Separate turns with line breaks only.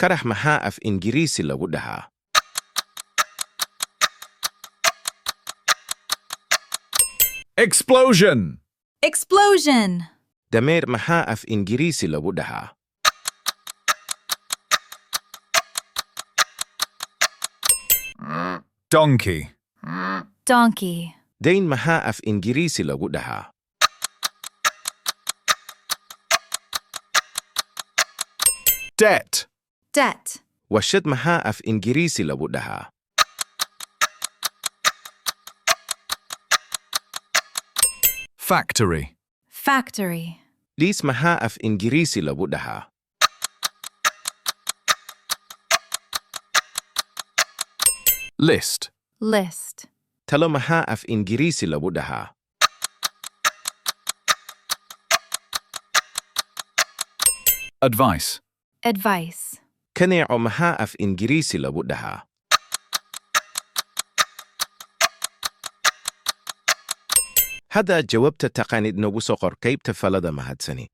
Qarax maxaa af Ingiriisi lagu dhahaa?
Explosion.
Explosion.
Dameer maxaa af Ingiriisi lagu dhahaa?
Donkey.
Donkey.
Dayn maxaa af Ingiriisi lagu dhahaa?
Debt.
Debt.
Warshad maxaa af Ingiriisi lagu dhahaa?
Factory.
Factory.
Liis maxaa af Ingiriisi lagu dhahaa?
List.
List.
Talo maxaa af Ingiriisi lagu dhahaa?
Advice.
Advice.
Kaneeco maxaa af Ingiriisi lagu dhahaa? Hadda jawaabta taqaanid nagu soo qor qaybta falada. Mahadsani.